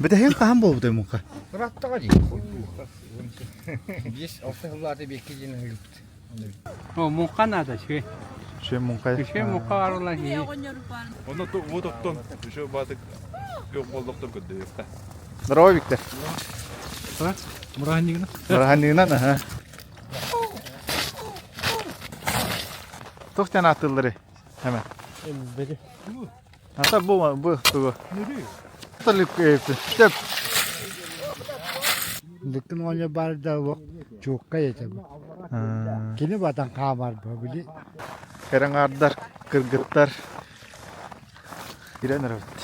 Бүтэһигин хаһан буолбутай муҥха? Ыраттаҕа дии. 5-6 сыллаата биэкки диэн ыһыгыппыт. О, муҥха наада үчүгэй. Үчүгэй муҥха. Үчүгэй муҥха барылар киһи. Онно уот оттон еще баатык yok болдоктор көрдөйөккө. Здорово, Виктор. Мураһанньыгынан. Мураһанньыгынан, аха. Туох диэн ааттыыллары? Эме. Элбэри. Ата бу бу тугу? Төп. Дыккын оҕонньор баар да чууккай этэ бу. Кини батан хаамар бу били. Кэрэҥаардар, кыргыттар кирэн эрэбит.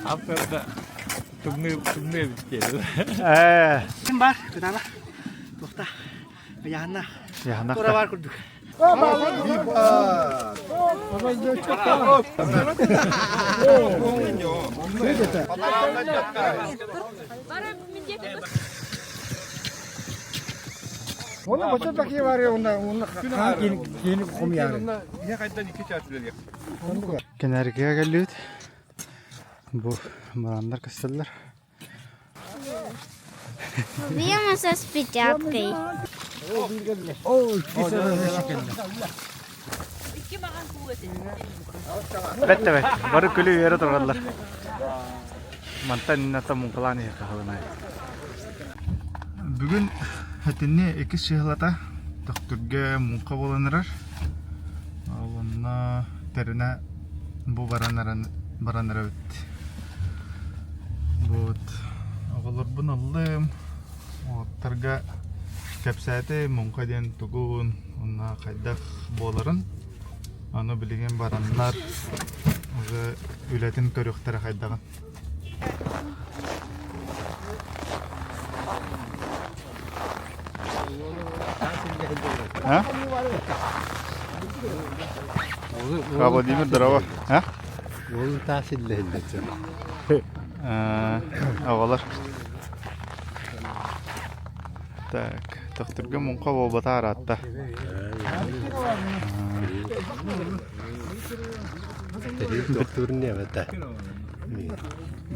Аппарда тымныы тымныы эбит диэри. Ээ. Ким бар? Кытаана. Туохта? Яһанна. Яһанна. Тура бар курдук. Оны бача такие бар онна онна хаан киини хомуйаары. Кэнээргэ кэллибит. Бу бараннар көстөллөр. Вема со спичаткой. Бэт да бэт. Бары күлү үөрэ тураллар. Мантан инната муҥхалаан иһэр хаһалынай. Бүгүн этинни иккис чыһылата Төхтүргэ муҥха буолан эрэр. Онно тэринэ бу баран эрэн баран эрэбит. Вот оҕолорбун ыллым. Уолаттарга кэпсээтим муҥха диэн тугун, уонна хайдах буоларын. Аны билигин бараннар уже үлэтин көрүөхтэрэ хайдаҕын. А? Владимир, здорово. А? Уолу таас иллэһиллэччэ. Оҕолор. Так, Төхтүргэ муҥха буолбата араатта. Төхтүрүн эбэтэ.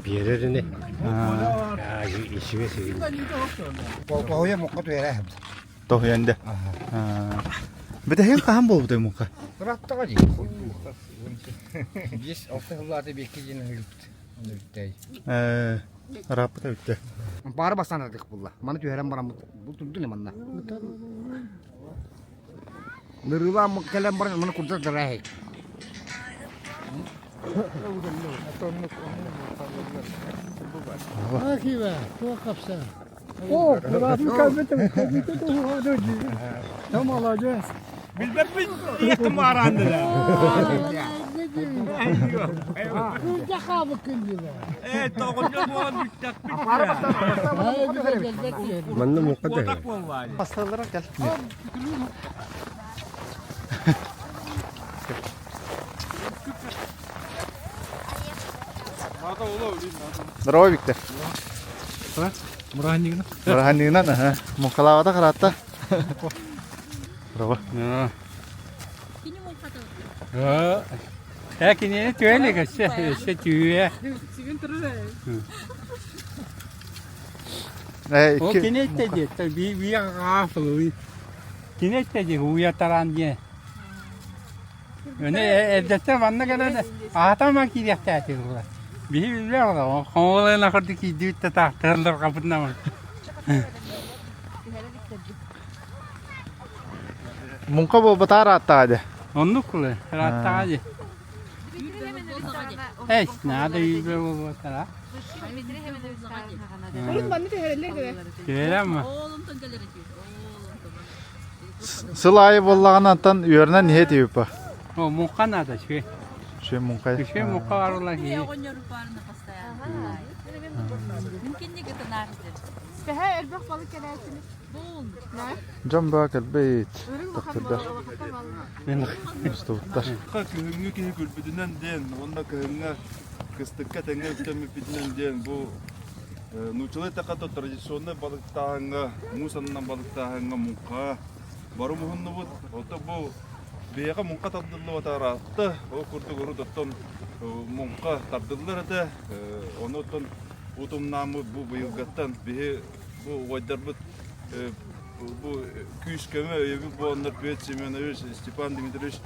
Биэрэр ини. Ишиге сигин. Тоһуйа муҥха түһэрэ. Тоһуйан де. Бүтэһигин хаһан буолбутай муҥха? Ыраттаҕа дии. 5-6 сыллаата биэкки диэн ыһыгыппыт. Ээ, ырааппыта бүттэ. Баары бастаан ардых булла. Маны түһэрэн бараммыт. Бу турдун манна. Нырыылаан кэлэн баран маны курдат дарааһай. О, кулатын кэлбитим, кэлбитэ Да молодец. Билбэппин диэхтим аараандыла. Ээ, тоҕонньор буолан бүттэхпит. Манна муҥха дэһэ. Басталлара кэл. Здорово, Виктор. Мураһанньыгынан. Мураһанньыгынан, аха. Муҥхалаабата хараатта. Здорово. Э, кинини түөлик өссө, өссө түүэ. Э, Ол икки кини этте диэттэ, би би гафылы. Кини этте дии, уйатаран диэ. Өне эрдэттэн манна кэлэн аатама киириэхтээти була. Биһи билбэ ола, хоҥолойна курдук киирдибит да таахтыаллар хапытнамын. Муҥха буолбатаар ааттаҕа дии. Оннук куле, ырааттаҕа дии. Эс, наада үйбэ буолбатара. Урут манны түһэрэллэр гына. Түһэрэммэ. Сыл аайы буоллаҕына антан үөрэнэн иһэ тиийбиппэ. О, муҥха наада үчүгэй. Үчүгэй муҥха. Үчүгэй муҥха барыла киһи. Төһө элбэх балык кэлээччини? Дьон баа кэлбит. Тохтурдар. Устубуттар. Күһүҥҥү киһи күлбүтүнэн диэн уонна кыһыҥҥа кыстыкка тэҥҥэ үктэммиппитинэн диэн бу. Нууччалыы эттэххэ то традиционнай балыктааһыҥҥа, муус аннынан балыктааһыҥҥа муҥха бары муһуннубут. Ото бу биһиэхэ муҥха тардыллыбата ыраатта. Ол курдук урут оттон муҥха тардыллар этэ. Ону оттон утумнааммыт бу быйылгаттан биһи бу убайдарбыт бу күүс-көмө өйөбүл буоланнар Петр Семенович, Степан Дмитриевич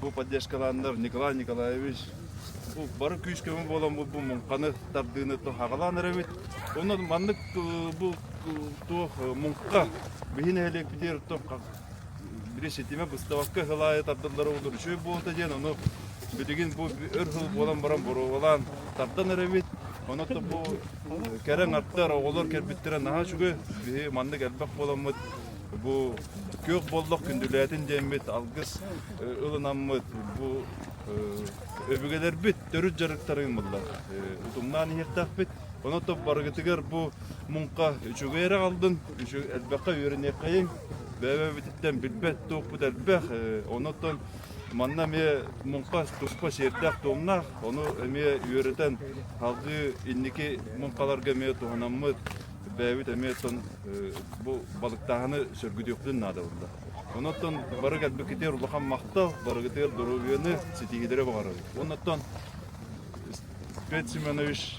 бу поддержкалааннар Николай Николаевич бу бары күүс-көмө буолан бу муҥханы тардыыны хаҕалаан эрэбит. Онон маннык бу туох муҥха биһи нэһилиэкпитигэр били ситимэ быстыбакка сыл аайы тардыллара буоллар үчүгэй буолта диэн ону билигин бу өр сыл буолан баран боруобалаан тардан эрэбит. Онон бу кэрэ аттар оҕолор кэлбиттэрэ наһаа үчүгэй. Биһи маннык элбэх буоламмыт бу күөх боллох күндүлээтин диэммит алгыс ылынаммыт бу өбүгэлэрбит төрүт дьарыктарын буллар утумнаан иһиэхтээхпит. Онон барыгытыгар бу муҥха үчүгэй эрэ аҕаллын, элбэххэ үөрэниэххэйиҥ. Бэйэбититтэн билбэт туохпут элбэх. Онон манна эмиэ муҥха туспа сиэрдээх-туомнаах, ону эмиэ үөрэтэн салгыы инники муҥхаларга эмиэ туһанаммыт бэйэбит эмиэ оттон бу балыктааһыны сөргүтүөхпүтүн наада буолла. Онон бары кэлбиккитигэр улахан махтал, барыгытыгар доруобуйаны, ситиһиилэри баҕарабыт. Оннуттан Петр Семенович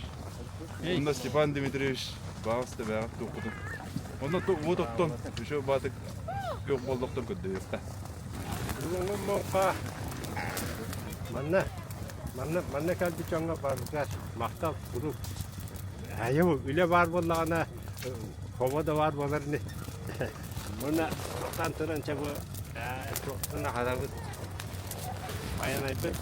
уонна Степан Дмитриевич баҕас тэбээҕит туоххутун. Онно уот оттон еще баатык күөх боллохтон көрдөһүөххэ. Муҥха манна манна манна кэлбит дьоҥҥо барытыгар махтал куруук айыл үлэ баар буоллаҕына хобо да баар буолар ини мына тан туран чэ бу туохтан аһарабыт айанайбыт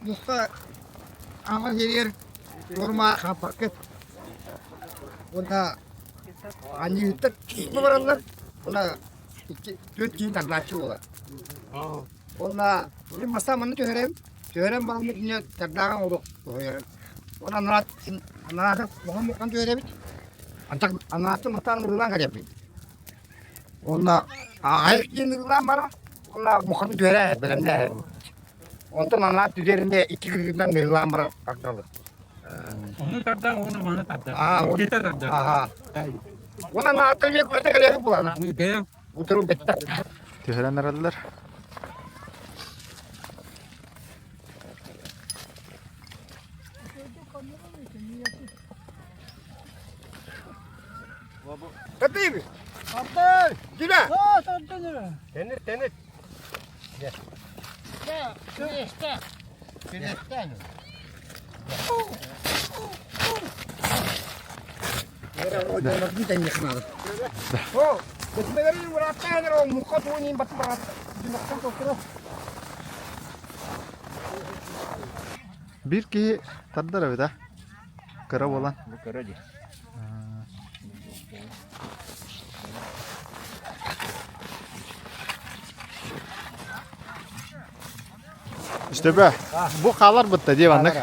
Муха аҥа сиригэр курма хаппаккыт уонна анньыыттар туспа бараллар уонна икки түөрт киһи тардааччы буолар уонна мин бастаан манна түһэрэн түһэрэн бараммыт инньэ тардааҕын олох тоһуйарым уонна анаат анаата мухан мухан түһэрэбит антах анааттан бастаан ырылаан кэлэбит Уонна аҕай диэн ыллаан баран, уонна муханы түһэрэ бэлэмнээһин. Онтон анаа түһэринэ икки кыргынан ыллаан баран тардалыр. Ону тардар, уонна маны тардар. Аа, Иккитэ тардар. Аха. Уонна анааттан үө көтө кэлэр булана. Бэйэм Утуру бэтта. Түһэрэн эрэллэр. Татыйбы. Ардай. Диле. Тенит, тенит. Биир киһи тардар эбит а? Кыра буолан. Бу кыра дии. Үстөбө, бу хаалар бытта дии маннык.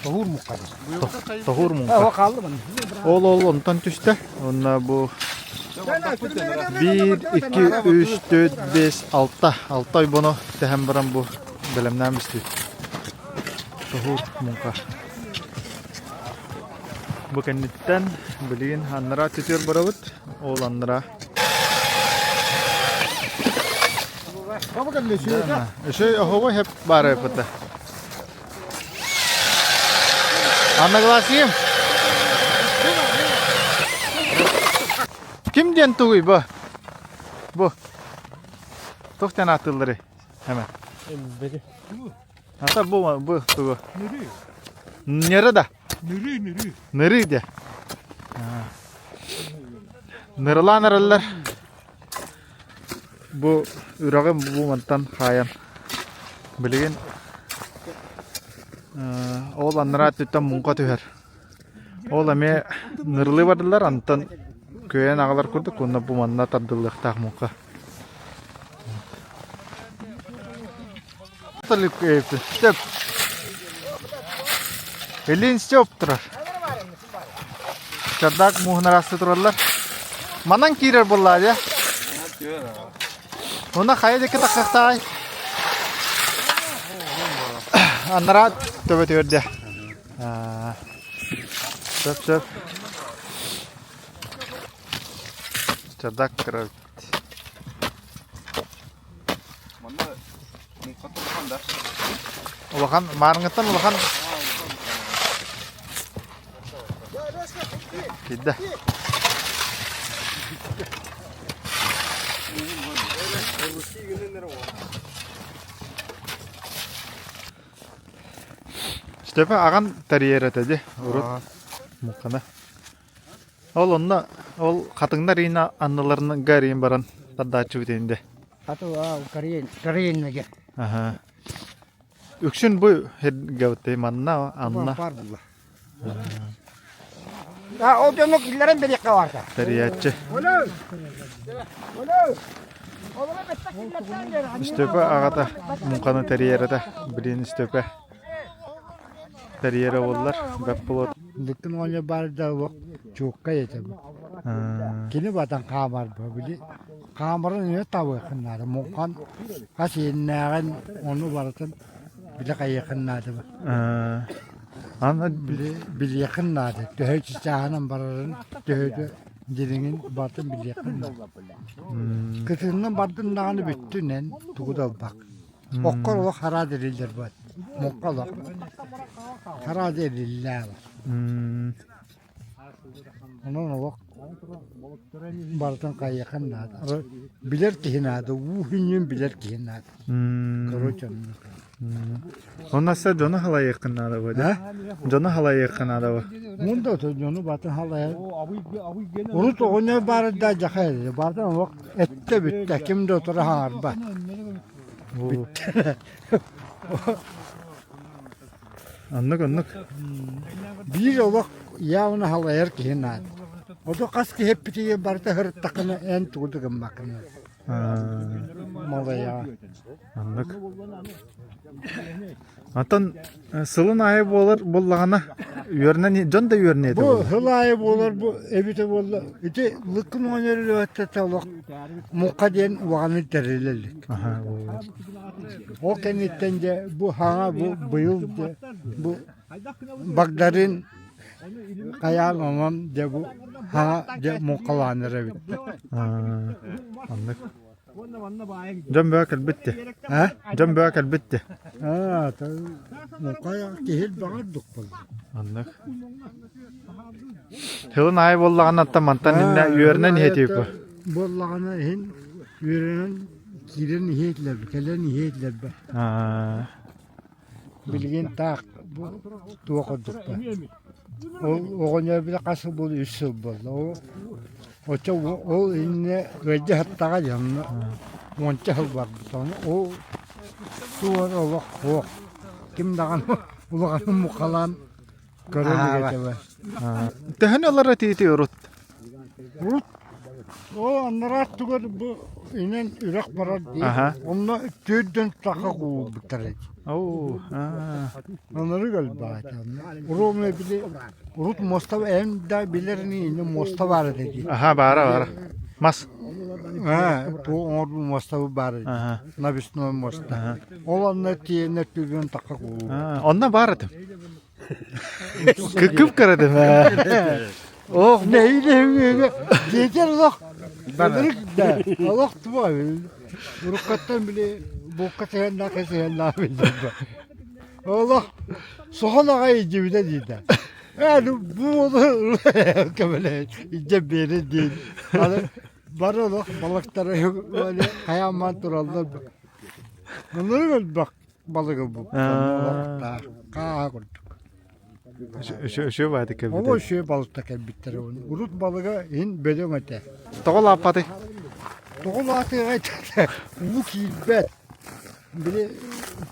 Тоһуур муҥха. Тоһуур муҥха. Ол ол онтон түстэ. Онно бу 1, 2, 3, 4, 5, 6. 6 ойбону тэһэн баран бу бэлэмнээн бүстүбүт. Тоһуур муҥха. Бу кэнниттэн билигин аннараа түтүөр барабыт. Ол аннараа. Өсөй оһоҕу хеп баар эппитэ. Анна Ким диэн тугуй бу? Бу. Туох диэн ааттыылларый? Hemen. Ата бу бу тугу? Ныры. Ныры да. Ныры, ныры. Ныры де. Нырылаан эрэллэр. Бу үрэҕи бу мантан хаайан билигин ол анараа өттүттэн муҥха түһэр. Ол эмиэ нырылыы бардылар, онтон күөйэн аҕалар курдук уонна бу манна тардыллыахтаах муҥха. Степ. Илин Степ турар. Чардаак мууһун араасты тураллар. Манан киирэр буоллаа дьэ. Уна хайа диэки тахсахтаай? Анараа төбөтүгэр дьэ. Сөп сөп. Чардак кыра Манна муҥхата улахан да? Улахан, маарыҥҥыттан улахан. Киирдэ. Степа аҕан тэрийэр этэ дии урут муҥханы. Ол онно ол хатыҥнар иина анныларыгар эрийэн баран тардааччыбыт инде. Хатыла Карелиннаге. Аха. Үксүн бу хиргэбиттэй манна анна. Бар булла. А ол дьону киллэрэн бериэххэ барта. Тэрийээччи. Степа аҕата муҥханы тэрийэр этэ. Билин Степа тэрийэрэ буоллар бэрт буолуо. Лыккын оҕонньор баар да олох чуоккай этэ бу. Кини батан хаамарба били хаамарын эмиэ табыаххын наада. Муҥхан хас иэннээҕин ону барытын билэ хайыаххын наада бу. Аны Били билиэххин наада. Төһө чычааһынан барарын, төһө дириҥин барытын билиэххин наада. Кытыыннан бардын даҕаны бүттүн эн тугу да ылбак. Окко олох хараа дэриллэр бат. Мукка олох хараа дэриллээ. Онон олох барытын хайыахын наада. Билэр киһи наада, уу хүнньүн билэр киһи наада. Короче, оннук. Онно дьону халайыаххын наада бу да? Дьону халайыаххын наада бу. Мунда дьону батын халайар. Урут оҕонньор баар да дьаха баартан олох эттэ бүттэ, ким да утары хаҥарбат. Оннук оннук. Биир олох явно халайар киһи наада. Ото хас киһи эппитигэр барыта сырыттаххына эн тугу да гыммаккын. Малайаҕа. Оннук. Оттон сылын аайы буолар буоллаҕына үөрэнэн дьон да үөрэнэ этэ Бу сыл аайы буолар бу эбитэ буолла. Ити лыккын оҥонор олох муҥха диэн улаханнык тэриллэллик. Ол кэнниттэн дьэ бу хаҥа бу быйыл дьэ бу Багдарыын хайаан онон дьэ бу хаҥа дьэ муҥхалаанар эбит. Оннук. Дьон бөҕө кэлбит дии. Дьон бөҕө кэлбит дии. Аа, муҥха киһи элбэҕэ ордук буолла. Оннук. Сылын аайы буоллаҕына оттон мантан иннэ үөрэнэн иһэтииппэ. Буоллаҕына иһин үөрэнэн киирэн иһиэтилэр, кэлэн иһиэтилэр. Билигин таах бу туох ордукпа. Ол оҕонньор били хас сыл буолла үс сыл буолла. Ол оччо ол иннинэ ыалдьа сыттаҕа дии онно уонча сыл барбыт. Ону ол туох олох суох. Ким даҕаны улаханын мухалаан көрө илик этэ. Төһөнү ылар этиити урут? Урут Ол анараа өттүгэр бу инэн үрэх барар дии. Онно түөрдөн саха куулбуттар эти. Оо, аа. Онору өлбаата. Ровно били урут моста эн да билэрини ини моста баар этэ дии. Аха, баара баара. Мас. Аа, туу оҥорбут моста баар этэ. Навесной моста. Ол онно тиэнэ түгэн таха куулбут. Онно баар этим. Кып кыра ээ. Ох, нэһилиэгэ дьиэтэр олох ынырык да олох туга уруккаттан били булка сыһыаннаах сыһыаннаах билдэрбэ. Олох соһон аҕай илдьибитэ диэтэ. Ээ бу уолу көмөлөһөн илдьэн биэрин диэн. Аны бары олох балыктары хайаан тураллар. Ынырык элбэх балыгы бултаах хаа курдук. Үчүгэй баайдык кэлбит. Оҕо үчүгэй балыкта кэлбиттэр. Урут балыга иһин бөдөҥ этэ. Тоҕо лааппатый? Тоҕо лаатыаҕа этэ уу киирбэт. Били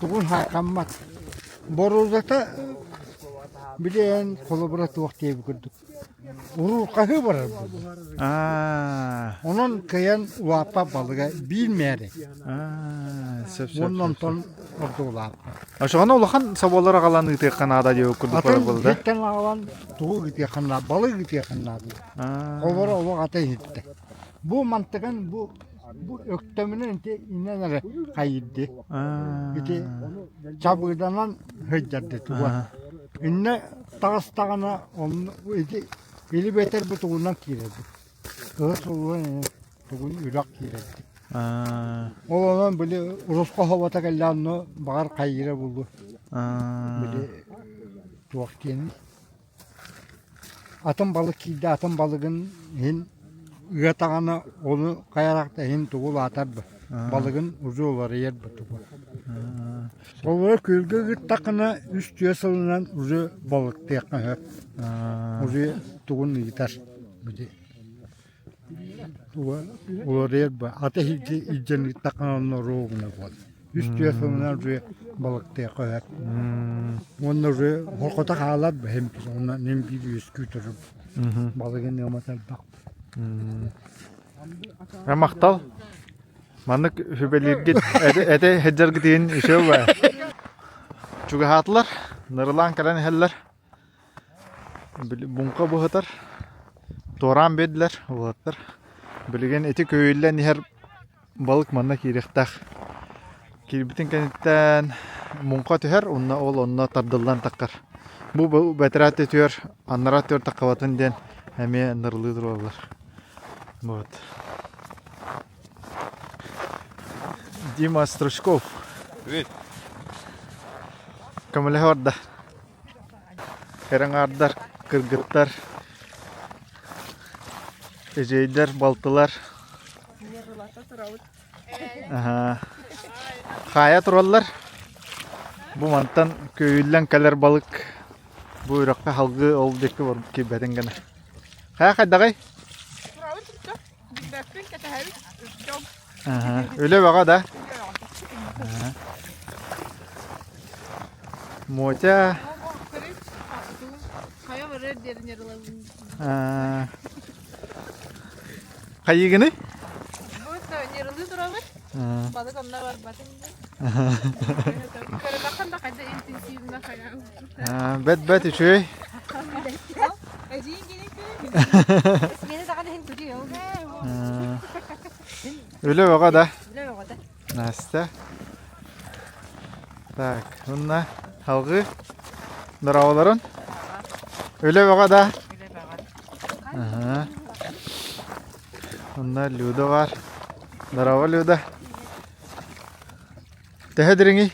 тугун хаакаммат. Боруодата били эн холобура туох диэбит курдук. Уруурҕаһыы барар буолла. Онон кыайан улааппат балыга биир мээри. Сөп сөп. Уонна онтон ордук улааппат. Ошоҕоно улахан соболор аҕалан ыытыахха наада диэбит курдук Атын барар буолла да? иһиттэн аҕалан тугу ыытыахха наада, балык ыытыахха наада. Холобура олох ата иһиттэ. Бу мантыгын бу бу өктөмүнэн ити иннэн эрэ хайыырды. Ити чабыыданан сылдьарды туга. Иннэ таҕыстаҕына онно ити или бэтэр бу тугунан киирэрбит. Кыһыл сулуһун тугун үрэх киирэрбит. Ол онон били урусха хобото кэллэ онно баҕар хайыыра булуо. Били туох диэний Атын балык киирдэ, атын балыгын иһин ыатаҕына ону хайарахта иһин тугу улаатар ба, балыгын уже уларыйар ба тугу. Олору күөлгэ ыыттаххына үс-түөрт сылынан уже балыктыахха сөп. Уже тугун ыытар били туга уларыйар ба. Аты илдьэн ыыттаххына онно оруобуна буолар. Үс-түөрт сылынан уже балыктыахха сөп. Уонна уже хорхото хаалар бэһим онно ним биир үөскүү турар балыгын ыамата элбэх. Махтал. Маннык сүбэлииргит этэ сылдьаргытын үчүгэй баа. Чугаһаатылар, нырылаан кэлэн иһэллэр. Буҥха быһытар, туораан биэрдилэр уолаттар. Билигин ити көйүллэн иһэр Балык манна киириэхтээх. Киирбитин кэнниттэн муҥха түһэр уонна ол онно тардыллан таххар. Бу бэтэрээ түөр, анараа түөр таххабатын диэн эмиэ нырылыы тураллар. Вот. Дима Стручков. Привет. Көмөлөһө барда. Кэрэҥаардар, кыргыттар, эдьиийдэр, балтылар Хаайа тураллар. Бу мантан көйүллэн кэлэр балык бу үрэххэ салгыы ол диэки киирбэтин гына. Хайа хайдаҕый? Турабыт турда. Билбэппин кэтэһэбит. Дьон. Үлэ бөҕө да? Мотя. Хайа барар диэн ылабын. Хайыгыный? Нерылыы турабыт. Балык онно барбатын. Көрөбөххөн да хайда интенсивно хайа. Бэт бэт үчүгэй. Эдьиийин киирин Смена даҕаны иһин күтүө. Үлэ бөҕө да. Үлэ бөҕө да. Настя. Так, уонна салгыы дорооболорун. Үлэ бөҕө да. Үлэ бөҕө. Онно Люда бар. Здорово, Люда. Төһө дириҥий?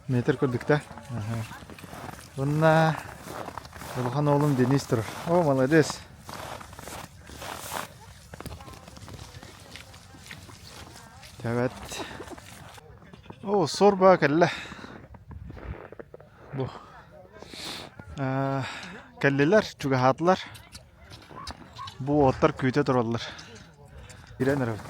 Метр курдук да? Уонна улахан уолум Денис турар. О, молодец. Тэбэт. О, сорба кэллэ. Бу кэллилэр, чугаһаатылар. Бу уолаттар күүтэ тураллар. Киирэн эрэбит.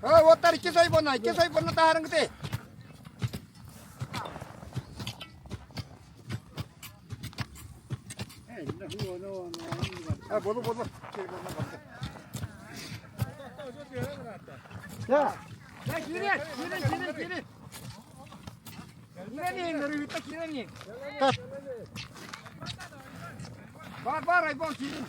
Уоттар икки сойбонно, икки сойбонно таһаарыҥ Болу болу. Я. Я киирэн, киирэн, киирэн, киирэн. Киирэн өрүһүттэ киирэн. Бар, бар, айбон киирин.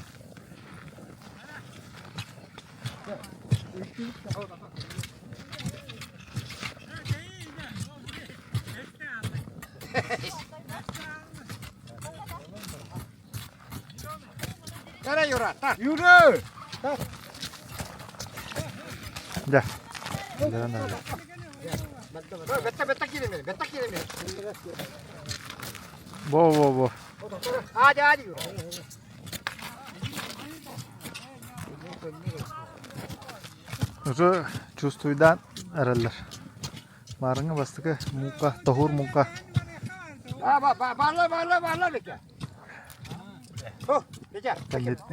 Кара Юра, так. Юра! Дьэ. Бетта бетта киирэмэр, бетта киирэмэр. Во во во. Ади ади Юра. Уже чувствуйдаан эрэллэр. Маарыҥҥа бастакы муҥха, тоһуур муҥха. Баалла баалла баалла бекэ.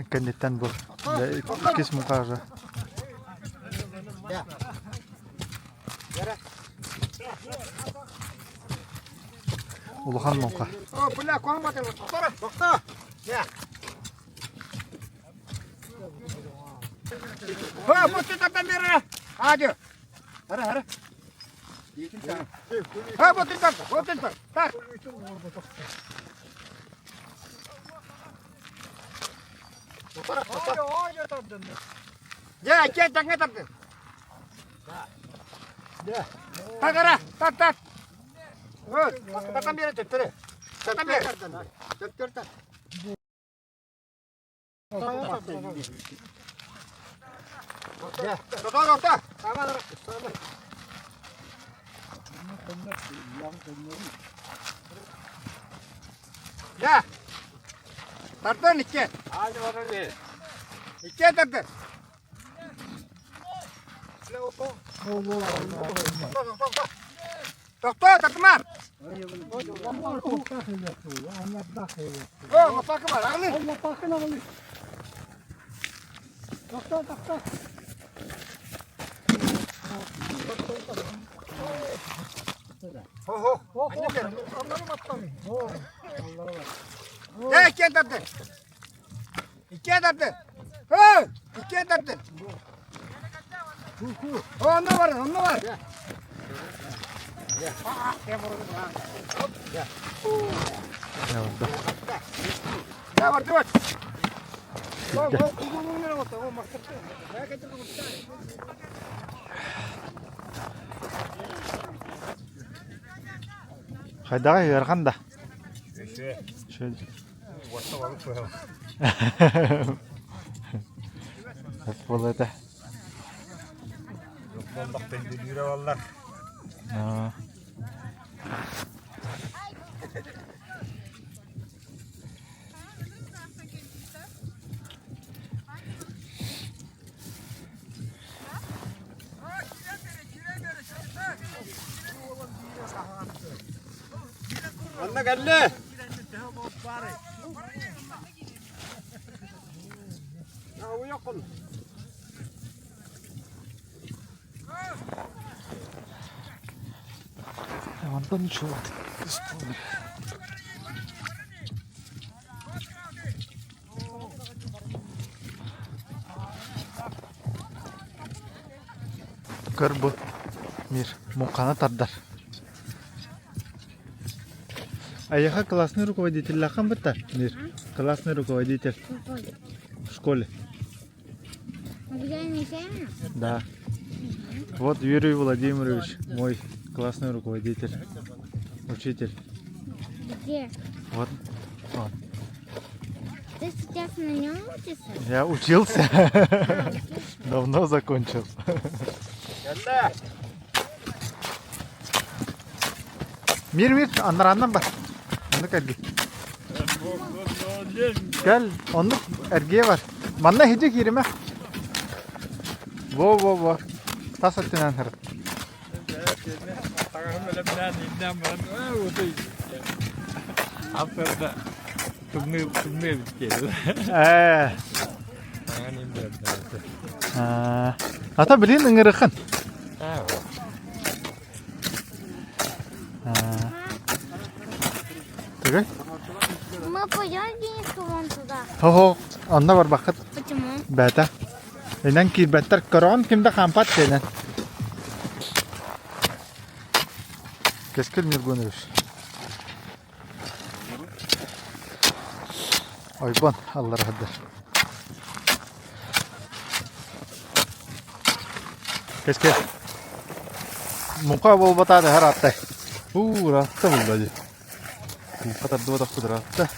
Кэнниттэн бу иккис муҥха уже. Улахан муҥха. Tardan iki. İki tardan. Тохтоо, тартымаар. О, лопака бар, аҕылы. Хо-хо. Э, иккиэн тардын. Иккиэн тардын. Эй, иккиэн тардын. Онно бар, онно бар. Хайдаҕай ыарахан да? Буолла этэ. Онно кэллэ. Онтон чуот. Көр бу мир муҥханы тардар. Айаха классный руководитель бытта Мир. Классный руководитель в школе. Да. Вот Юрий Владимирович, мой классный руководитель, учитель. Где? Вот он. Ты сейчас на нем учишься? Я учился. Давно закончил. Мир, мир, аннарааннан бар. Оннук эргий. Кэл, оннук эргиэ бар. Манна иһдьэ кииримэ. Во-во-во. Тас өттүнэн сырыт. Ээ. Ата билин ыҥырыххын. Тугай? Мы пойдем Дениску вон туда. Хо-хо, онно барбаккыт. Почему? Бээтэ. Инэн киирбэттэр, көрөҕүн ким да хаампат диэнэн. Кэскил Ньургунович. Ойбон аллара сылдьар. Кэскэ. Муҥха буолбатаа дэһэр ааттай. Уу, ыраатта булла дии. Муҥха тардыбатахпыт ыраатта.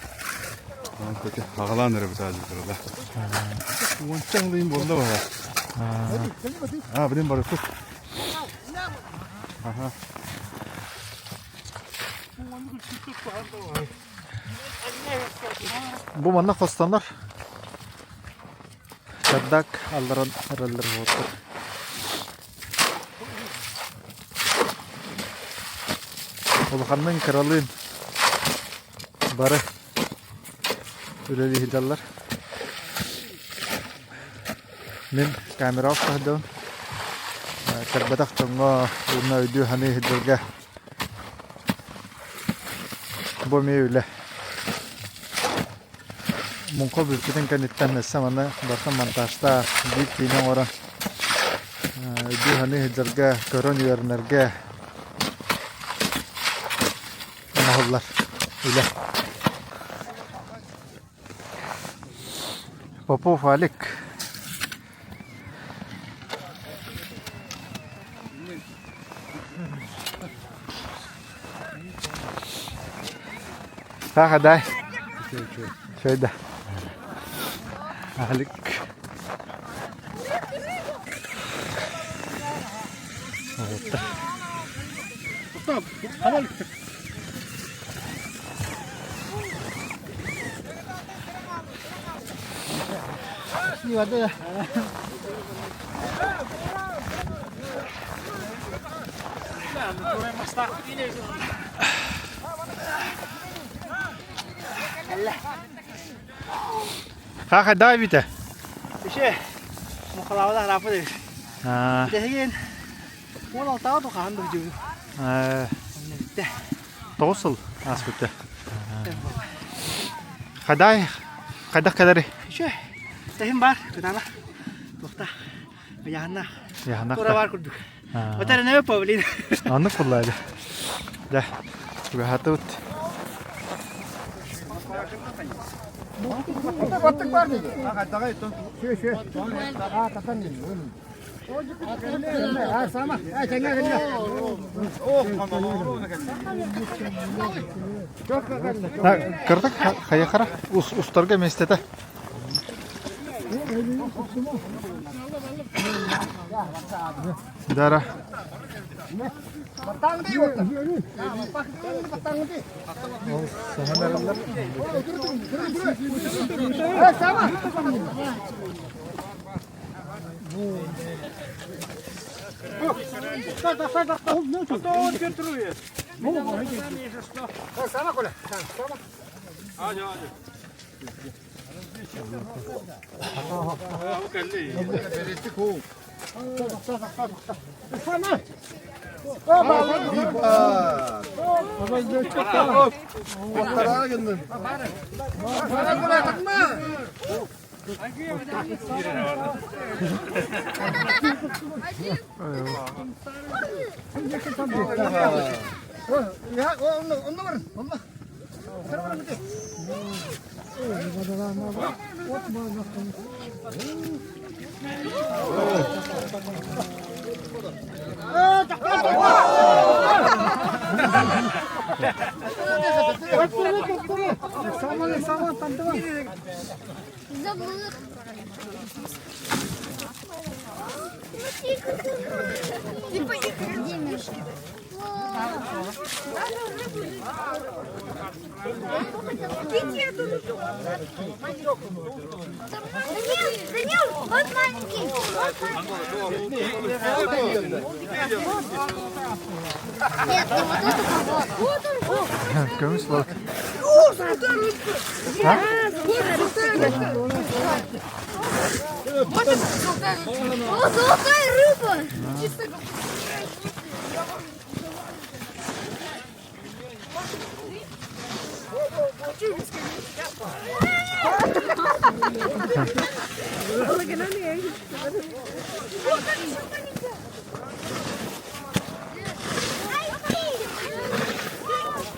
Аҕалаан эрэ бытаадьытырла. Уонча ылыйын буолла баҕа. Аа, билин барыппыт. Аха. Бу манна хостонор. Чардак алларан эрэллэр буолтар. Улаханныын кыралыын бары үлэлии сылдьаллар. Мин камераҕа сылдьабын. Кэлбэтэх дьоҥҥо уонна өйдүү-саныы сылдьарга бу эмиэ үлэ. Муҥха бүппүтүн кэнниттэн өссө маны барытын монтажтаах биир киинэ оҥорон өйдүү-саныы сылдьарга, көрөн үөрэнэргэ оҥоһуллар үлэ. Попов Алик. Саха дай. Şöyle. Алик. Вот. Хаха дай Витя. Иши, мухалаабыта харааппыт эбит. Дэһигин 16-ҕа тухаан быһдьыбыт. Тоҕус сыл ааспыта. Хадай, хайдах кэлэри? Үчү, тэһин бар, кытаана. Туохта, ыйаһаннаах. Ыйаһаннаах. Тура бар курдук. Отарынабы павлин. Аннык буллаады. Дэ, чугаһатыбыт. Баттык бар диги. Шү, шү. А, тасан диги. Кырдык хайахара устарга местете. Дара. Забыл. Где мишки? Данил, вот маленький. Вот маленький. Нет, не вот это вот. Вот он, вот. Көмүс балык. О, золотая рыба. Чисто Золотая рыба.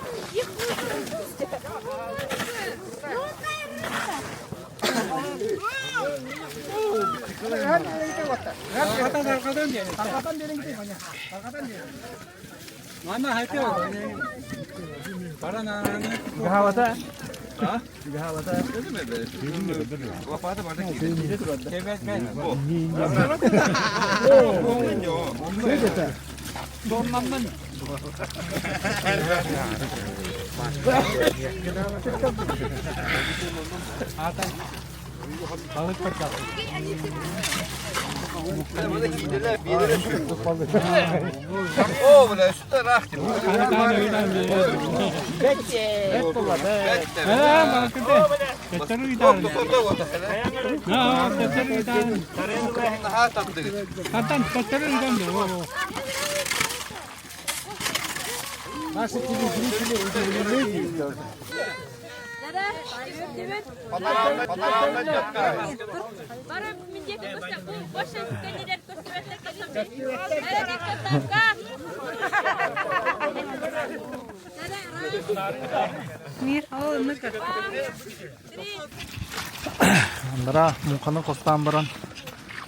Анараа муҥханы хостоон баран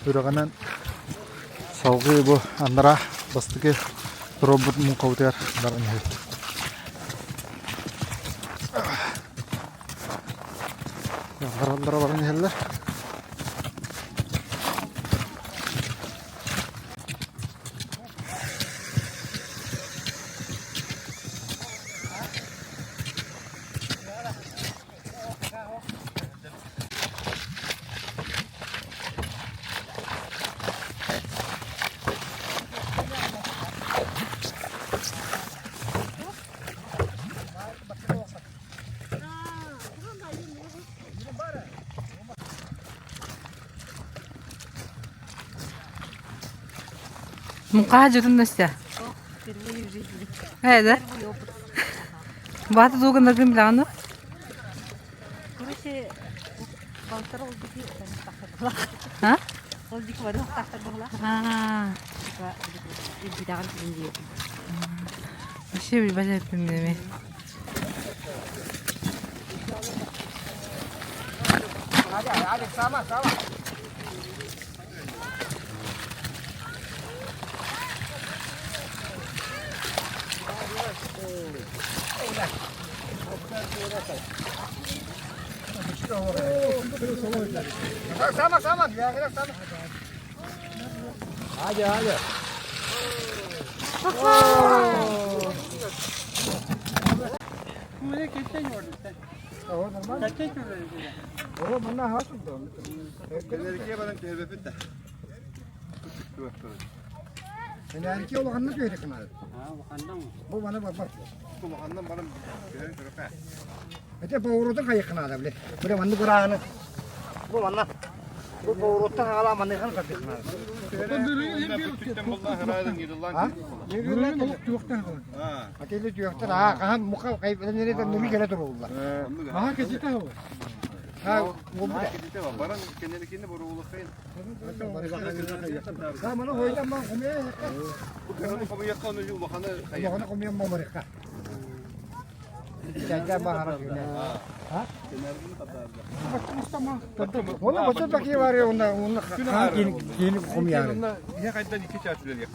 үрэҕинэн салгыы бу анараа бастакы туруорбут муҥхабытыгар баран иһэбит. Бараллара баран иһэллэр. Муҥхаһа дьутун Настя. Ээ да? Баата тугуннаргын билэҕин дуо? Короче, балтара ол диэки А? Ол диэки барыахтаахтар буолла. Аа. Илбитэҕин түһүн диэтим. Вообще билбэт эппин деми. Энергия улаханнык үөрэх Бу маны барбар. Ити поворотун хайыхха наада били. Били маннык ырааһыны. Бу манна. Бу повороттан хаалаа манныхан тардыхха наада. Атыылы түөхтэн аа хаһан муха кайбаннары нури келе турулла. Аха кесите хо. Ha, Баран кенеликини боруулахайын. Маны хойдан ман хомуйа Бу кыраны хомуйакка оны улаханы хайа. Улаханы хомуйан мамарыкка. Чайда бахара күнэ. Ha? Оны бача таки бар я онда онда хан кийин хомуяр. Ihe хайдан iki чаас үлелиэх.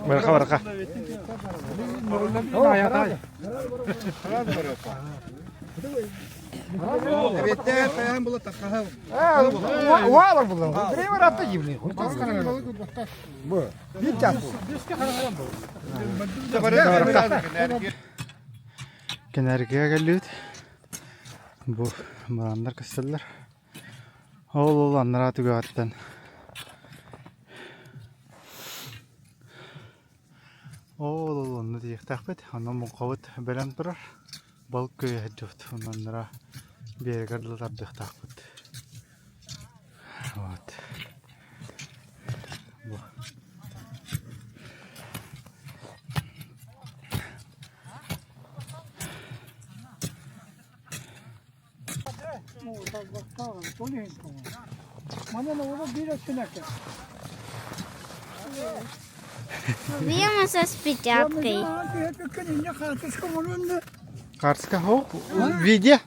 Бараха бараха. Уалар булан. Древер атта жибли. Бу. Bir час. Кэнээргэ кэллибит. Бу бараннар көстөллөр. Ол ол анараа түгэҕиттэн Ол ол онно тиийиэхтээхпит. Онно муҥхабыт бэлэм турар. Балык көйө сылдьыбыт. Онно биэрэгэр дылы тардыахтаахпыт. Вот. Бу. Вема со спичаткой. Карска хо? Видео?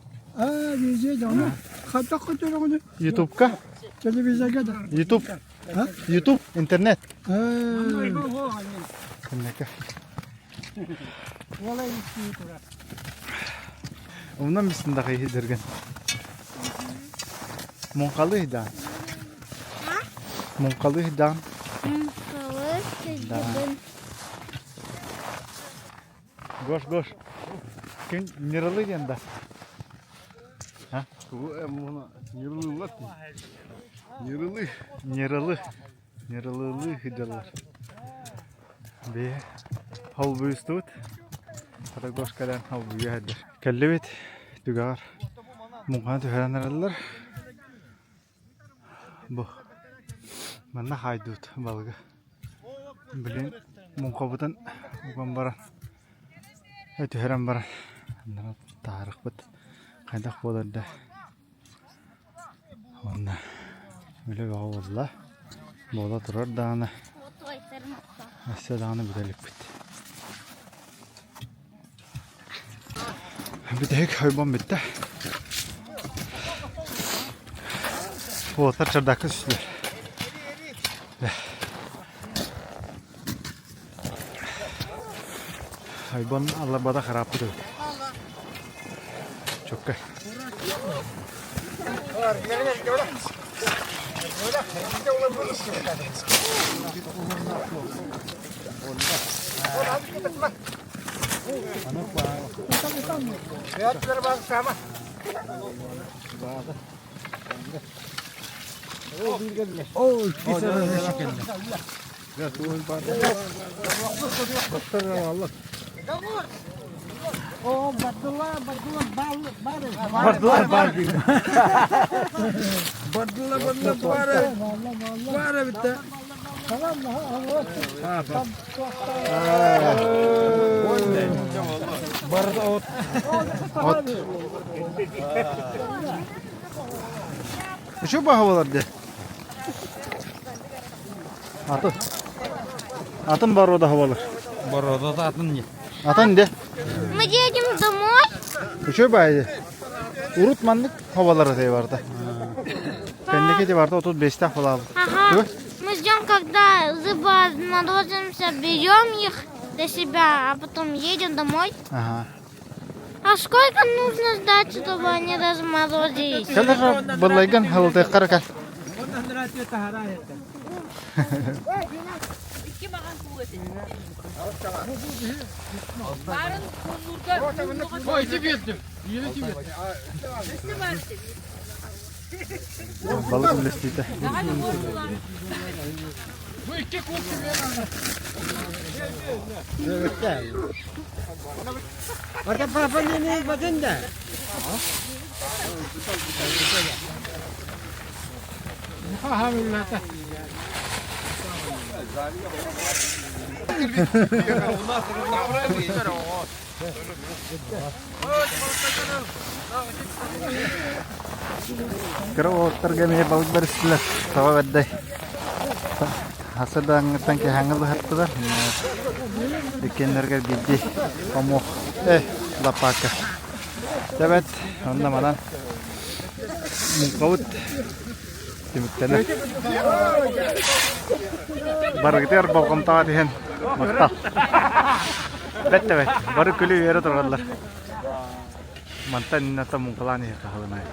Ютубка? Телевизорга да. Ютуб. Ютуб, интернет. Кэннэкэ. Умнан бистин да хайыдыргын. Муҥхалыы да. Муҥхалыы да. Муҥхалыы сылдьабын. Гош, Гош. Күн ньырылы диэн да. А? Ньырылылар Ньырылы. Ньырылы. Ньырылылыы сылдьаллар. Бие холбуйустубут. Хата Гош кэлэн холбуйа сылдьар. Кэллибит түгэҕэр муҥханы түһэрэн эрэллэр. Бу манна хаайдыбыт балыгы. Билигин муҥхабытын уган баран түһэрэн баран аннара таарыкпыт хайдах буолар да уонна үлэ бөҕө буолла буола турар даҕаны өссө даҕаны бүтэ иликпит Бүтэһик ойбон бүттэ. Уолаттар чардакка түстүлэр. Ойбон алларбата харааппыт эбит. Чокка. Бардылар бар Бардыла бардыла бары. Бары битте. От. Еще баһа дии. Атын. Атын боруода болар. Боруода атын не? Атын де. Мы едем домой. Үчүгэй баайы. Урут маннык хобалар этэй барда. Кэнники де барда 35-тэх буолаабыт. Ага. Мы ждем, когда рыба разморозимся, берем их для себя, а потом едем домой. Ага. А сколько нужно ждать, чтобы они разморозились? Кэлэр былайган халытыаххар кэл. Балык үллэстиитэ. Orada papa ne bakın da. Кыра уолаттарга эмиэ балык бэристилэр. Таба бэрдэй. Хасырдааҥҥыттан киэһээҥҥи быһаттылар. Иккиэннэригэр биирдии хомуох э лаппаакка. Тэбэт онно манан муҥхабыт түмүктэнэр. Барыгытыгар болҕомтоҕо түһэн махтал. Бэт да бэт. Бары күлүү үөрэ тураллар. Мантан иннаттан муҥхалаан иһэр хаһалынай.